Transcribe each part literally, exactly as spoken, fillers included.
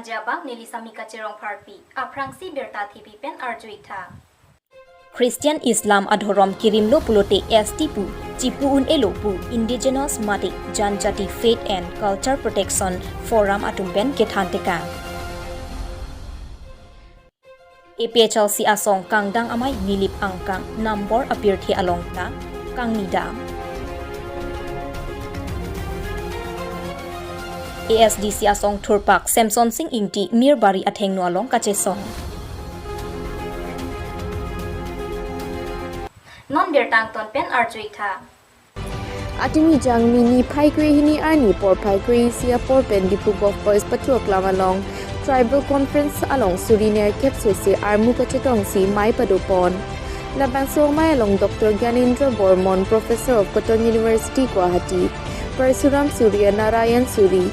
Jabang neli Samika Cherong Pharpi, aphrangsi birta thipi pen arju-ik tha. Christian Islam adhorom kirimlo pulote S T pu chipu un-elo pu Indigenous mate Janjati Faith and Culture Protection Forum atum pen kethan tekang. A P H L C asong kangdang amei Nilip angkang Nambor apirthe along ta kangni dam. A S D C asong thurpak Samson Sing Ingti Mirbari athengno along kachesong. Non birta angton pen arju-ik tha. Atum ejang mini phai kre hini arni porphai kre isi apor pen Diphu Golf Course pathu aklam along Tribal Conference along suri nerkep sese armu kachetongsi mei padopon. Labangso amei along Doctor Gyanendra Bormon, Professor of Cotton University, Guwahati, Parsuram Surya, Narayan Suri,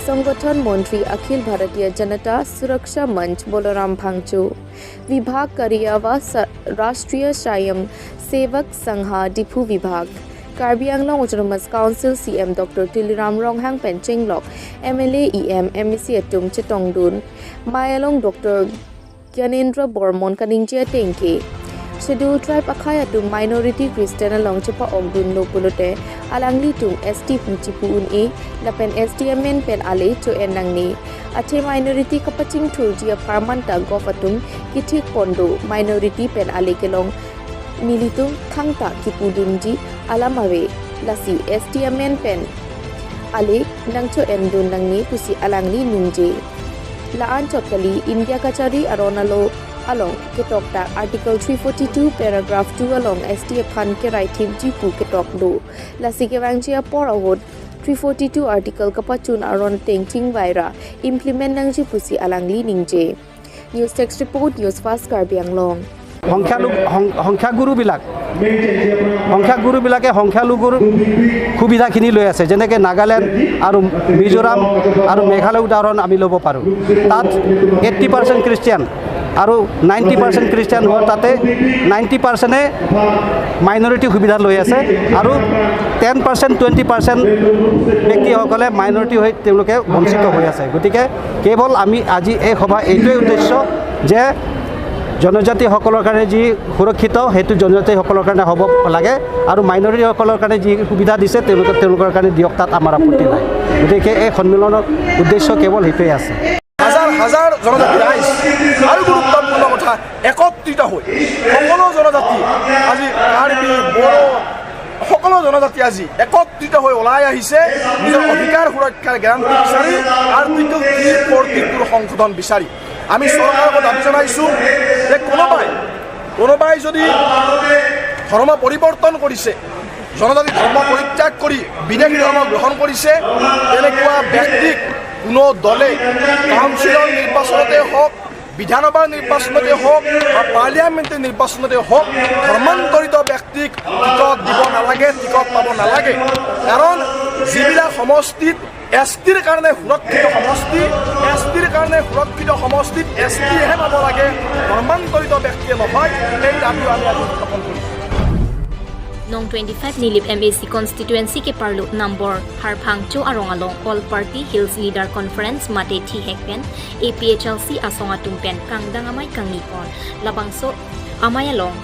Sangathan Montri Akhil Bharatiya Janata Suraksha Manch, Balaram Phangcho, Vibhag Karya va Sa-, Rashtriya Swayam Sevak Sangha Diphu Vibhag, Karbi Anglong Autonomous Council C M Doctor Tuliram Ronghang pen chenglok M L A, E M, M A C atum chetongdun. Mei along Doctor Gyanendra Bormon kaningje ateng ke Scheduled Tribe akhei atum minority Christian along chepa-okdunlo pulote alanglitum S T pu chipu un-e lapen S T M N pen ale cho-en nangne. Athe minority kapachingthurji apharman ta Golf atum kethik pon do, minority pen ale kelong nelitum thangta kipudunji alam ave. Lasi S T M N pen ale nangcho-endun nangne pusi alangli ningje. La-an chot kali, India kachari aron alo along ketoktak Article three forty-two paragraph two along S T aphan kerai thipji pu ketok do. Lasi kevangji apor ahut three forty-two article kapachun aron ateng chingvai ra implement nangji pusi alangli ningje. News Desk Report, News Fast Karbi Anglong. সংখ্যালঘু সং- সংখ্যাগুৰুবিলাক সংখ্যাগুৰুবিলাকে সংখ্যালঘুৰ সুবিধাখিনি লৈ আছে, যেনেকে নাগালেণ্ড আৰু মিজোৰাম আৰু মেঘালয় উদাহৰণ আমি ল'ব পাৰোঁ। তাত এইট্টি পাৰ্চেণ্ট খ্ৰীষ্টিয়ান আৰু নাইণ্টি পাৰ্চেণ্ট খ্ৰীষ্টিয়ান হোৱাৰ তাতে নাইণ্টি পাৰ্চেণ্টে মাইনৰিটি সুবিধা লৈ আছে আৰু টেন পাৰ্চেণ্ট টুৱেণ্টি পাৰ্চেণ্ট ব্যক্তিসকলে মাইনৰিটি হৈ তেওঁলোকে বঞ্চিত হৈ আছে। গতিকে কেৱল আমি আজি এই সভা এইটোৱেই উদ্দেশ্য যে জনজাতিসকলৰ কাৰণে যি সুৰক্ষিত, সেইটো জনজাতিসকলৰ কাৰণে হ'ব লাগে আৰু মাইনৰিটিসকলৰ কাৰণে যি সুবিধা দিছে, তেওঁলোকে, তেওঁলোকৰ কাৰণে দিয়ক, তাত আমাৰ আপত্তি নাই। গতিকে এই সন্মিলনৰ উদ্দেশ্য কেৱল সেইটোৱেই আছে। হাজাৰ হাজাৰ জনজাতি ৰাইজ আৰু গুৰুত্বপূৰ্ণ কথা, একত্ৰিত হৈ সকলো জনজাতি আজি কাৰ্বি, বড়ো, সকলো জনজাতি আজি একত্ৰিত হৈ ওলাই আহিছে নিজৰ অধিকাৰ সুৰক্ষাৰ গেৰাণ্টি বিচাৰি আৰ্টিকল থ্ৰী ফৰ্টি টুৰ সংশোধন বিচাৰি। আমি চৰকাৰক দাবী জনাইছো যে কোনোবাই, কোনোবাই যদি ধৰ্ম পৰিৱৰ্তন কৰিছে, জনজাতি ধৰ্ম পৰিত্যাগ কৰি বিদেশী ধৰ্ম গ্ৰহণ কৰিছে, তেনেকুৱা ব্যক্তিক কোনো দলে কাউন্সিলৰ নিৰ্বাচনতে হওক, বিধানসভাৰ নিৰ্বাচনতে হওক বা পাৰ্লিয়ামেণ্টৰ নিৰ্বাচনতে হওক, ধৰ্মান্তৰিত ব্যক্তিক টিকট দিব নালাগে, টিকট পাব নালাগে। কাৰণ যিবিলাক সমষ্টিত এছ টিৰ কাৰণে সুৰক্ষিত সমষ্টি, এছ টিৰ কাৰণে সুৰক্ষিত সমষ্টিত এছ টিয়েহে পাব লাগে, ধৰ্মান্তৰিত ব্যক্তিয়ে নহয়। এই দাবীও আমি আজি উত্থাপন কৰিছোঁ। Nong twenty-five Nilip M A C constituency keparlo Nambor Harphangcho arong along All Party Hills Leader Conference mate thihek pen A P H L C asong atum pen kangdang amei kangni pon. Labangso amei along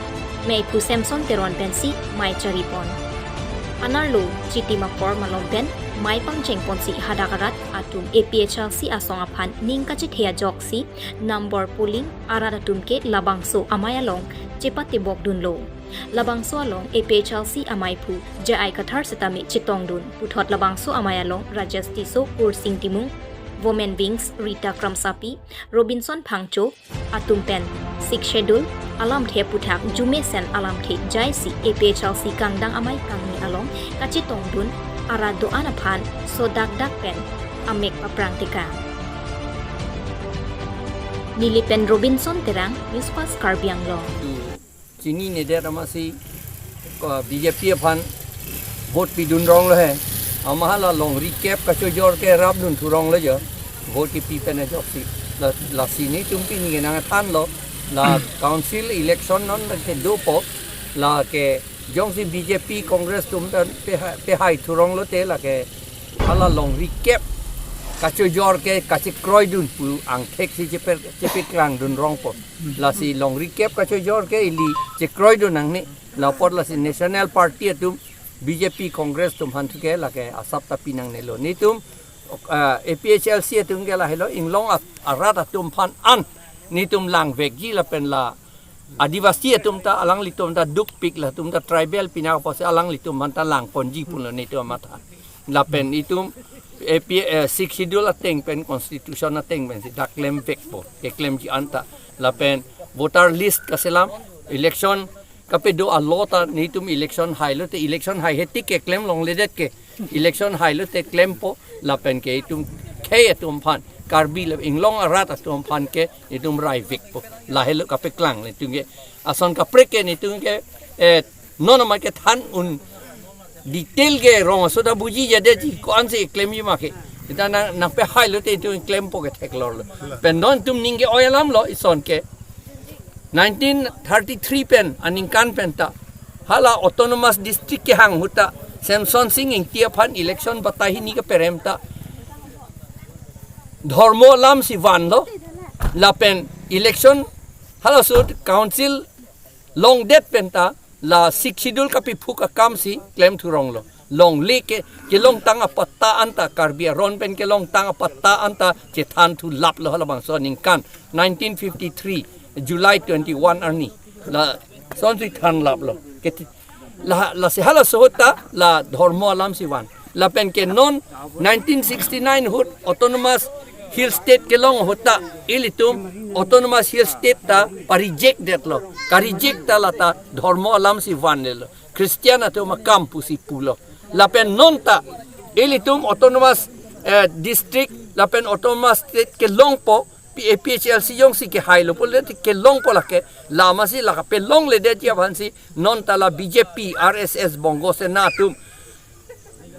meiphu Samson Teron pensi mei chari pon. Anerlo Chitim apor malom pen mei pangcheng ponsi hadak arat atum A P H L C asong aphan ning kachethe ajoksi Nambor polling arat atum ke labangso amei along chepatebokdunlo. Labangso along A P H L C ameiphu J I Kathar setame chetongdun. Puthot labangso amei along Rajesh Tisso, Kursing Timung, Women Wings Rita Kramsapi, Robinson Phangcho atum pen Sixth Schedule alamthe aphuthak jumesen alamthe jaisi A P H L C kangdang amei kangni along kachetongdun arat do-an aphan sodakdak pen amek paprang tekang. Nilip pen Robinson Terang, News Fast Karbi Anglong. Chininedet amatsi, uh, B J P aphan vote pidun ronglo he. Amat hala longri kep kachojor ke rapdun thu ronglo jo. Vote kipi pen ajoksi. La, lasi nelitum pini kenangthanlo. La council election non ke dopo. Lake jongsi B J P Congress atum pen pehai, pehai thu ronglote lake hala longri kep kachojor ke kachekroidun pu angthek si chepe-, chepeklang dun rongpo. Lasi longri kep kachojor ke ili chekroidun nangne. La apot lasi National Party atum, B J P, Congress atum aphan thu ke lake asap ta pi nangnelo. Netum, ah, A P H L C atum ke lahelo, inglong at-, arat atum aphan an netum langvekji lapen la Adivasi atum ta, alanglitum ta dukpik, latum ta tribal pinak apotsi alanglitum aphan ta langponji pulo netum amatha. Lapen itum A P, eh, Sixth Schedule ateng pen, Constitution ateng pensi dak klemvekpo, keklemji anta. Lapen voter list kaselam, election kapedo a-law ta netum election hailo te, election hai he tik keklem longledet ke, election hailo te klempo, lapen ke itum khei atum aphan, Karbi le inglong arat atum aphan ke itum raivekpo. Lahelo kapeklang netum ke. Ason kaprek ke netum ke, eh, non amat kethan un detail ke rong aso ta bujijadetji, ko-ansi klemji ma ke. Seta nang, nangpehailo te itum klempo ke theklorlo. Pen non itum ning ke-oi alamlo ison ke. Nineteen thirty-three pen, aningkan pen ta, hala autonomous district kehang ahut ta, Semsonsing Ingti aphan election batai hini keperem ta, dhormo alamsi vanlo, lapen election halaso council longdet pen ta, la Sixth Schedule kapiphu akamsi klemthuronglo. Longle ke, kelongtang apatta anta, Karbi aron pen kelongtang apatta anta chethanthulaplo halabangso aningkan nineteen fifty-three, July twenty-one arni. Lasonsi thanlaplo. Keti-, la, lasi halaso ahut ta la dhormo alamsi van. Lapen ke non nineteen sixty-nine ahut Autonomous Hill State kelong ahut ta, ilitum Autonomous Hill State ta pa-reject detlo. Ka-reject ta lata dhormo alamsi vanlelo. Christian atum akam pusi pulo. Lapen non ta ilitum autonomous, eh, district lapen autonomous state kelongpo, P-, A P H L C jongsi kehailo pulote kelongpo lake, la amatsi la kapelongledetji aphansi non ta la B J P, R S S, Bongo Sena atum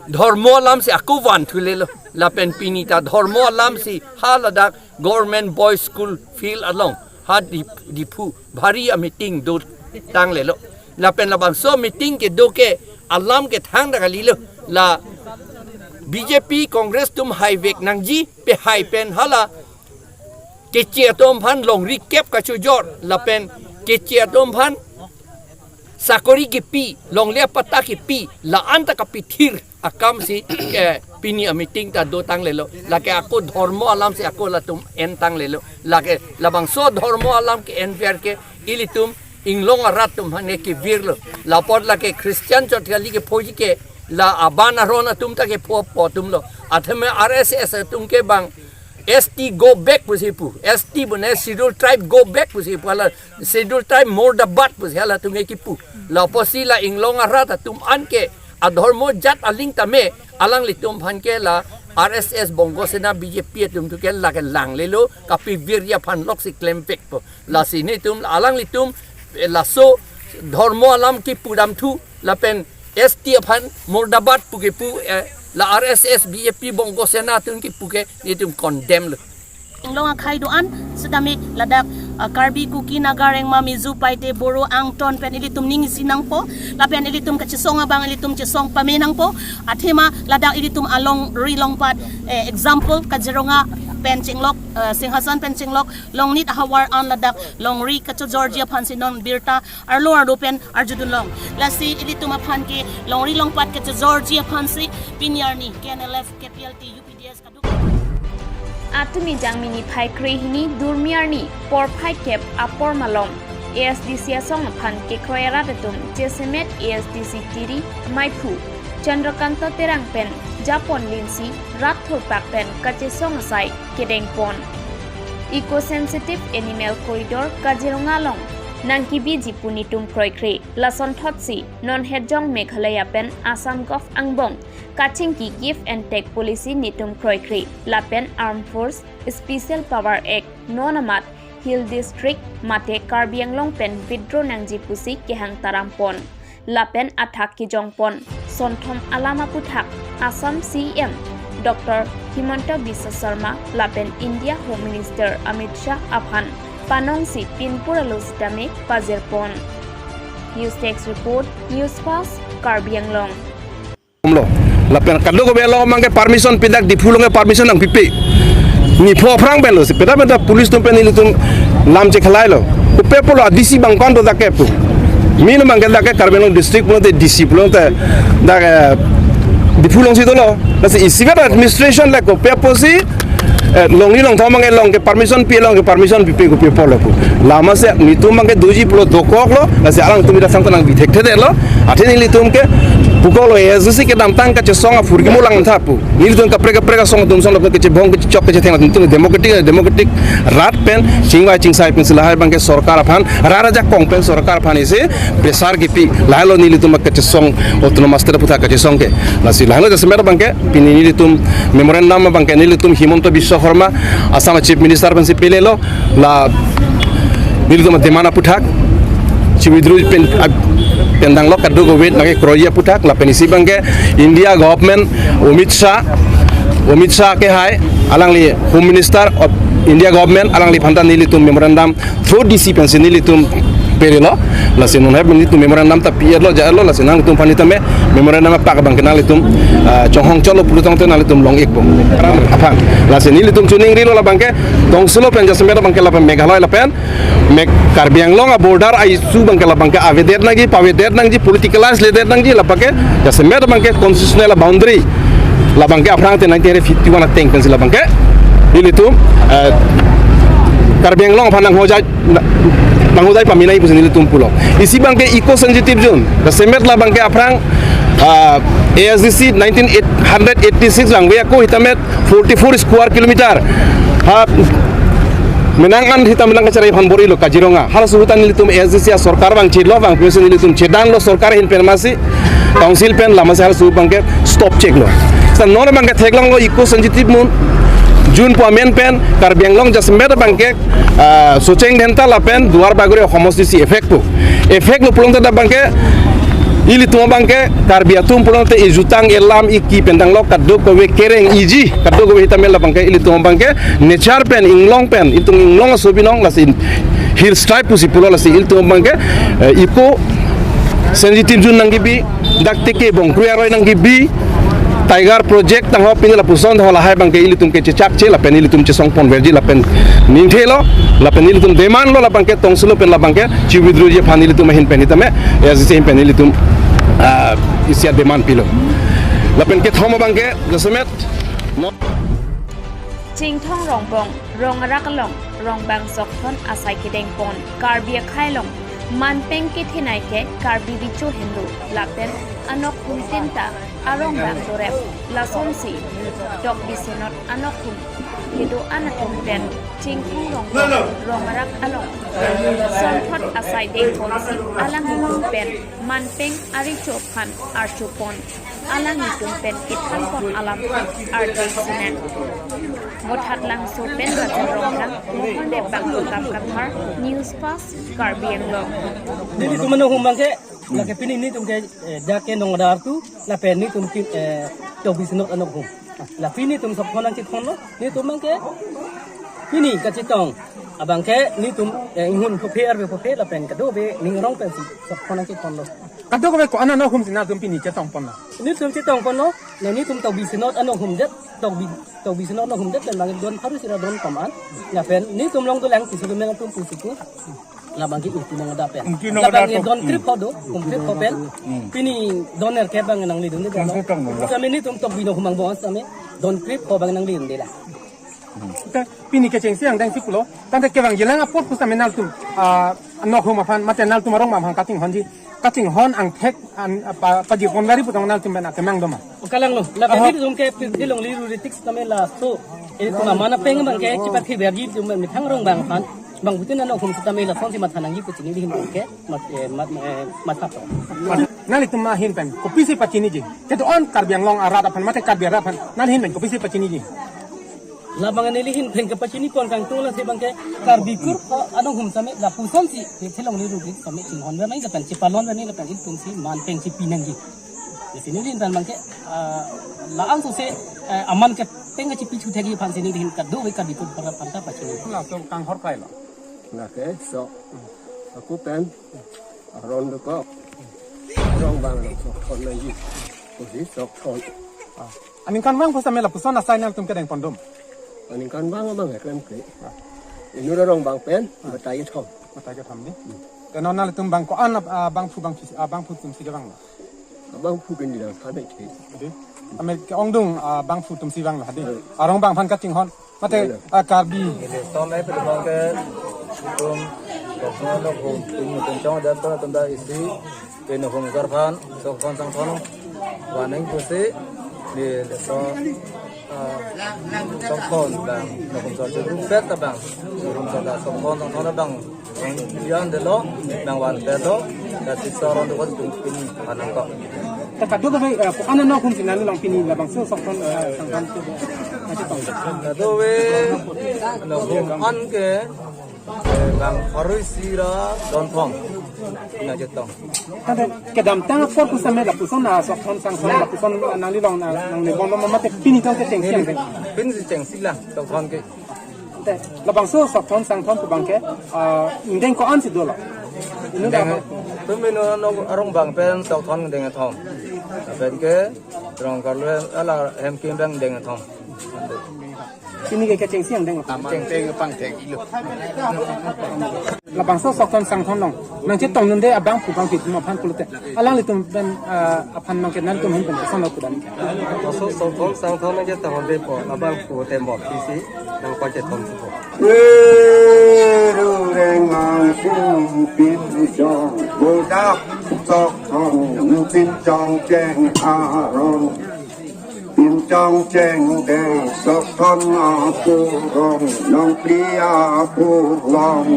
dhormo alamsi ako vanthulelo. Lapen pini ta dhormo alamsi haladak Government Boys School field along, ha Dip-, Diphu, bhari a-meeting dotanglelo. Lapen labangso meeting kedo ke alam ke thangta kalilo. La B J P Congress atum haivek nangji, pehai pen hala Keche atum aphan longri kep kachojor, lapen Keche atum aphan sakori kipi, longle apatta kipi, la-an ta kapithir akamsi, eh, pini a-meeting ta dotanglelo. Lake ako dhormo alamsi ako latum entanglelo. Lake labangso dhormo alam ke-enver ke ilitum inglong arat atum aphan kevirlo. La apot lake Christian chot kali kephoji ke, la aban aron atum ta kepho apo atumlo. Athema R S S atum ke bang S T go back pusi pu. S T bune Scheduled Tribe go back pusi pu. Hala Scheduled Tribe murdabad pusi halatum ke kipu. La apotsi la inglong arat atum an ke adhormo jat aling tame, alanglitum aphan ke la R S S, Bongo Sena, B J P atum thu ke lake langlelo, kapivirji aphan loksi klemvekpo. Lasi netum alanglitum, eh, laso dhormo alam kipudamthu lapen S T aphan murdabad pu kipu, eh, la R S S, B J P, Bongo Sena atum kipu ke netum condemn lo. Inglong akhei do-an setame ladak, ah, Karbi, Kuki, Naga, Rengma, Mizo, Paite, Boro, Angton pen ilitum ning isi nangpo, lapen ilitum kachesong abang ilitum chesong pame nangpo. Athema ladak ilitum alongri longpat, eh, example Kaziranga pen chenglok, eh, Singhason pen chenglok, Longnit ahavar an ladak longri kachojorji aphansi non birta arlo arlo pen arjudunlong. Lasi ilitum aphan ke longri longpat kachojorji aphansi pini arni K N L F, K P L T, U P D S kaduk. Atum ejang mini phai krehini durmi arni porphai kep apor malom A S D C asong aphan kekroi arat atum jasemet A S D C tiri maiphu Chandrakanta Terang pen japon linsi rat thurpak pen kachesong asai kedengpon. Eco-sensitive animal corridor Kaziranga along nangkebiji pu netum kroikre. Lasonthotsi non hetjong Meghalaya pen Assam Gov angbong kachingki give and take policy netum kroikre. Lapen Armed Force Special Power Act non amat Hill District mate Karbi Anglong pen withdraw nangji pusi kehang tarampon. Lapen athak kejongpon sonthom alam aputhak Assam C E M Doctor Himanta Biswa Sarma lapen India Home Minister Amit Shah aphan panongsi pinpur alo sitame pajirpon. News Desk Report, News Fast, Karbi Anglong. Lo, Lapen kadokave along abangke permission pi, dak Diphu along ke permission nangpipe. Nipho aphrang pen lo, si peda peda police atum pen nelitum lam chekhalailo. Kopi apotlo, D C abang ko-an do dak ke pu. Min abangke dak ke Karbi Anglong district pulote D C pulote dak, eh, Diphu alongsi dolo. Lasi isivet administration le kopi apotsi, eh, longle longthom abangke along ke permission pi, along ke permission pipe, kopi apotlo pu. Lasi nelitum abangke doji pulo dokoklo, lasi alangtum ida sang tenang bithek thedetlo. Athe nelitum ke pukoklo, A S D C kedamtang kachesong aphurkimo langtha pu. Nelitum kaprek kaprek asong atum song lo kechebong kechechok kechetheng atum, democratic, democratic rat pen chingvai chingsai pensi lahai abangke sorkar aphan, rat ajakong pen sorkar aphan isi pressure kipi, lahailo nelitum kachesong, autonomous state aputhak kachesong ke. Lasi lahailo jasemet abangke pini nelitum memorandum abangke nelitum Himanta Biswa Sarma, Assam Chief Minister pensi pelelo, la nelitum demand aputhak, chi withdraw pen, ap-, pen danglo, kadokave nangkekroiji aputhak, lapen isi abangke India government, Amit Shah, Amit Shah ke hai, alangli Home Minister of India government, alangliphan ta nelitum memorandum through D C pensi nelitum pelelo. Lasi non hai nelitum memorandum ta pi-etlo, ja-etlo, lasi nangtum aphan tame memorandum apak abangke nanglitum, ah, chonghong cholo pulo tangte nanglitum long-ikpo. Aphan. Lasi nelitum chuning rilo labangke Tongsilo pen jasemet abangke lapen Meghalaya lapen Meg-, Karbi Anglong a-border a-issue abangke labangke avedet nangji, pavedet nangji, politicalize ledet nangji, labangke jasemet abangke constitutional boundary labangke aphrang te nineteen fifty-one ateng pensi labangke ilitum, eh, Karbi Anglong aphan nanghojai, na-, nanghojai pamenai pusi nelitum pulo. Isi abangke eco sensitive zone. Jasemet labangke aphrang, ah, A S D C nineteen eight hundred eighty-six langve ako hitamet forty-four square kilometer. Ha, menang an hitam menang kachari hon bor-ilo Kaziranga. Halaso ahut ta nelitum A S D C a-sorkar abang chilo abang pensi nelitum chedanlo sorkar ahin pen masi, council pen, lasi halaso abangke stop cheklo. Sa non abangke theklonglo eco sensitive zone, zone pu amen pen Karbi Anglong jasemet abangke, ah, Socheng Dhenta lapen Duar Bagori homosti si effect pu. Effect lo pulote dak abangke ilitum abangke Karbi atum pulote ejutang elam iki pen danglo, kadokave kereng iji, kadokave hitamet labangke ilitum abangke nature pen, inglong pen, itum inglong aso binong, lasi hills tribe pusi pulo, lasi ilitum abangke, eh, eco sensitive zone nangkibi, dak teke bongkrui aroi nangkibi, Tiger project tangho pini lapuson tangho lahai abangke ilitum ke chechakche lapen ilitum chesong ponverji lapen ningthelo, lapen ilitum demand lo labangke Tongsilo pen labangke chi withdrawji aphan ilitum ahin pen hitame, A S D C ahin pen ilitum, ah, isi a-demand pilo. Lapen kethom abangke jasemet, no. Chinthong Rongbong, Rongarak along, Rongbang Sokthon asai kedengpon, Karbi akhei along, manpeng kethenei ke Karbi Recho Hindu, lapen anokhum tin ta arongbang dorep, lasonsi, Tokbi Senot anokhum kedo-an atum pen, Chinthong Rongbong, Rongarak along, Sokthon asai dengponsi, alanglitum pen, manpeng arecho aphan archopon, alanglitum pen kethanpon alam arje sinang. Vothatlangso pen Rajan Ronghang, Mohorne Bangkokam Kathar, News Fast, Karbi Anglong. Nelitum anokhum abangke, lake pini nelitum ke, eh, dak ke Nongrartu, lapen nelitum ke, eh, Tokbi Senot anokhum. La pini nelitum Sokthon nangchethonlo, nelitum abangke, pini kachetong abangke nelitum, eh, inghun phope arve phope lapen kadokave ning arong pensi Sokthon nangchethonlo. Kadokave ko-an anokhum si nangtum pini chetongponlo? Nelitum chetongponlo, la nelitum Tokbi Senot anokhum det, Tokbi, Tokbi Senot anokhum det, pen abangke don pharo sira don koman. Lapen nelitum along dolang si settlement atum pusi pu. Labangke Ingti Nangada pen. Ingti Nangada. Labangke pen don krepho do, kum krepho pen. Hmm. Pini don nerkep abang nangledunde. Nangtum tong dong. Sami nelitum Tokbi anokhum angbong sami don krepho abang nangledunde la. Hmm. Ta pini kechengsi angdengsi pulo. Tangte kevangjilang apor pusitame nangtum, ah, anokhum aphan, mate nangtum arong aphan kachinghonji, kachinghon angthek an, apa, pajirponverji putang nangtum pen akemang doma? Kalang lo, la, aho, kami tum ke pirthe longle ruri tik sitame laso. Ilitum aman apeng abangke chepathiverji tum methang Rongbang aphan. Bangphutin anokhum sitame lasonsi matha nangji pu chini ahin pen ke, mat, eh, mat, eh, matha to. Nanglitum ahin pen kopisi pachiniji? Kedo-an Karbi Anglong arat aphan, mate Karbi arat aphan, nangli ahin pen kopisi pachiniji? Labang neli ahin pen kapachinipon kangtung lasi abangke Karbi kurkho anokhum sami lapusonsi, pirthe longle ruri sami chinghonver nangji lapen chepalonver nangji lapen ilitumsi manpeng chipi nangji. Lasi neli ahin pen abangke, ah, la-an sose, eh, aman kepeng kachipi thuthekji aphansi neli ahin kadokave Karbi kurkho arat aphan ta pachini. Laso kanghor kailo. Lake sok, aku pen, aron dokok. Rongbang along Sokthon nangji. Pusi Sokthon. Ah. Aningkanvang pusitame lapuson asai nangtum kedeng pondum. Aningkanvang abang heklem ke. Ah. Inut arong bang pen, ah, batai kethom. Batai kethom dei. Hmm. Te non nanglitum bang ko-an, ah, bangphu bangphi, ah, bangphu atumsi kevang lo. Bangphu pen di lang than ke. Dei. Amek ke-ongdung, ah, bangphu atumsi vang lo dei. Hmm. Arong bang aphan kachinghon. Mate, iya, iya, ah, Karbi. Neli ton ai pede bang ke, tum, kosno no hum, tum, tum chong adat to, tum ta isi, ke no hum sar aphan, sok thon sang thon, waning pusi, neli to, ah, sok thon bang, no hum sar rup set ta bang, no hum sar ta sok thon sang thon ta bang, Yan delo, nang van pedo, ta sisa ron dokot tum pini anang ko. Ta kado ba, eh, ko-an no hum si nangli long pini labangso sok thon, eh, sang thon ke. Kachetong. Kado ve, no hum an ke, eh, bang pharo isi ra don thom. Nangchetong. Tangte kedamtang apor pusitame lapuson, ah, sok thon sang thon lapuson, ah, nangli long, ah, nangli bom bom mate pini tong kechengsi ang ke. Pini si chengsi lang, sok thon ke. Te, labangso sok thon sang thon pu bang ke, ah, ingdeng ko-an si dolo. Inut, ingdeng, tum inut arong bang pen sok thon ingdeng kethom. Lapen ke rong karlu ala hem kim bang ingdeng kethom. Pini ke kechengsi ingdeng. Chengsi pangthek ilo. Labangso sok thon sang thon long nangchetong nunde abangphu bangphi atum aphan pulote, alanglitum pen, ah, aphan nangke nangtum hin pen koson lo pudam. Laso sok thon sang thon nangchetong nunde po, labangphu tembok isi nangpachetong si po. Rureng angsi pinjong, bodak sok thon pinjong cheng arong. Pinjong cheng dei sok thon apurong, nongpli apurong.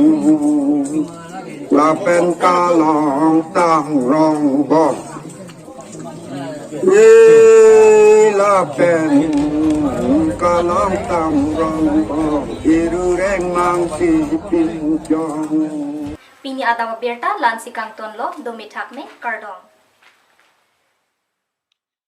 Lapen kalong tam rong bom. Eh, lapen kalong tam rong bom. Irureng angsi pinjong. Pini adap abirta la-ansi kangtonlo, dome thakme, kardom.